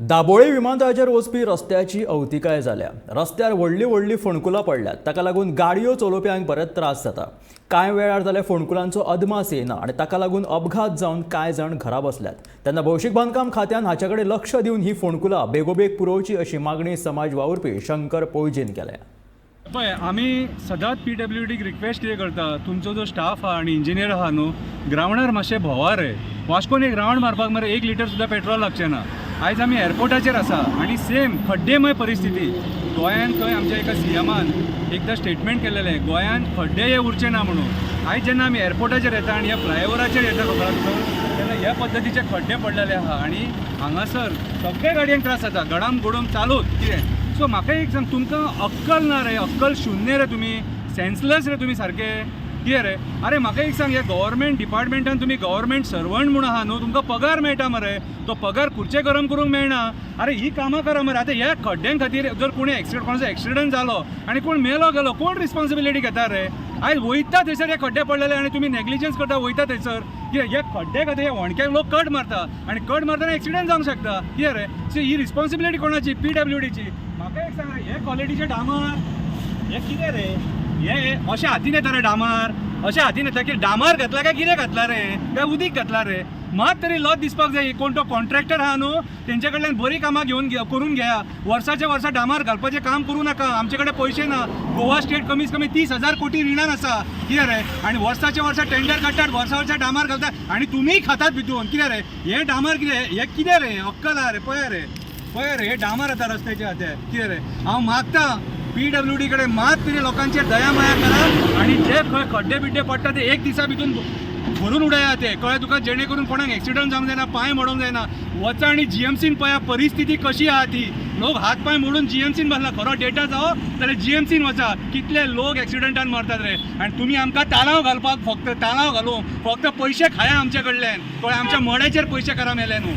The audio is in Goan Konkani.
दाबोळे विमानतळाचेर वचपी रस्त्याची अवतिकाय जाल्या. रस्त्यार व्हडलीं व्हडलीं फोंडकुलां पडल्यात. ताका लागून गाडयो चलोवप्यांक बरेच त्रास जाता. कांय वेळार जाल्यार फोंडकुलांचो अदमास येना आनी ताका लागून अपघात जावन कांय जाण घरा बसल्यात. तेन्ना भौशीक बांदकाम खात्यान हाचे कडेन लक्ष दिवन ही फोंडकुलां बेगोबेग पुरोवची अशी मागणी समाज वावुरपी शंकर पोळजीन केल्या. पळय, आमी सदांच पीडब्ल्यूडीक रिक्वेस्ट कितें करता, तुमचो जो स्टाफ आहा आनी इंजिनियर आहा न्हू, ग्रावंडार मातशें भोंवा रे. वास्कोन एक रावंड मारपाक मरे 1 लिटर सुद्दां पेट्रोल लागचें ना. आयज आमी एअरपोर्टाचेर आसा आनी सेम खड्डेमय परिस्थिती गोंयान. खंय आमच्या एका सीएमान एकदां स्टेटमेंट केलेलें, गोंयान खड्डे हे उरचे ना म्हणून. आयज जेन्ना आमी एअरपोर्टाचेर येता आनी ह्या फ्लायओवराचेर येता, खबर आसा तुका, तेन्ना ह्या पद्दतीचे खड्डे पडलेले आहा आनी हांगासर सगळे गाडयांक त्रास जाता, गडाम गुडूम चालूच कितें. सो म्हाका एक सांग, तुमकां अक्कल ना रे? अक्कल शुन्य रे तुमी? सेन्सलेस रे तुमी सारके? कितें रे? अरे, म्हाका एक सांग, ह्या गव्हर्मेंट डिपार्टमेंटान तुमी गव्हर्मेंट सर्वंट म्हूण आहा न्हू, तुमकां पगार मेळटा मरे, तो पगार खुर्चे गरम करूंक मेळना. अरे, ही कामां करा मरे. आतां ह्या खड्ड्यां खातीर जर कोणी एक्सिडंट, कोणाचो एक्सिडंट जालो आनी कोण मेलो गेलो, कोण रिस्पॉन्सिबिलिटी घेता रे? आयज वयता थंयसर हे खड्डे पडलेले आनी तुमी नेग्लिजन्स करता. वयता थंयसर कितें, ह्या खड्डे खातीर ह्या होणक्याक लोक कट मारता आनी कट मारतना एक्सिडंट जावंक शकता. कितें रे? सो ही रिस्पॉन्सिबिलिटी कोणाची? पीडब्ल्यूडीची. म्हाका एक सांग रे, हे क्वॉलिटीचे डामर हे कितें रे? हे अशें हातीन येता रे डामर? अशें हातीन येता की डामर घातला काय कितें घातला रे, काय उदीक घातला रे? मात तरी लज दिसपाक जाय. कोण तो कॉन्ट्रॅक्टर आहा न्हू, तेंचे कडल्यान बरीं कामां घेवन करून घेया. वर्साच्या वर्सा डामर घालपाचें काम करूं नाका. आमचे कडेन पयशे ना. गोवा स्टेट कमीत कमी 30,000 कोटी रिणान आसा. कितें रे? आनी वर्साच्या वर्सा टेंडर काडटात, वर्सा वर्सा डामर घालतात आनी तुमीय खातात भितून. कितें रे हें डामर? कितें हें? कितें रे? अक्कल आहा रे? पळय रे, पळय रे, हे डामर आतां रस्त्याचे आतां. कितें रे? हांव मागता पीडब्ल्यूडी कडेन, मात तरी लोकांचेर दया माया करा आनी जे खंय खड्डे बिड्डे पडटा ते एक दिसा भितून भरून उडया ते. कळ्ळें तुका? जेणे करून कोणाक एक्सिडंट जावंक जायना, पांय मोडूंक जायना. वचा आनी जीएमसीन पळया परिस्थिती कशी आहा ती. लोक हात पांय मोडून जीएमसीन बसला. खरो डेटा जावो जाल्यार जीएमसीन वचा, कितले लोक एक्सिडंटान मरतात रे. आनी तुमी आमकां तालांव घालपाक, फक्त तालांव घालूंक फक्त पयशे खाया आमचे कडल्यान. कळ्ळें? आमच्या मड्याचेर पयशे करा मेले न्हू.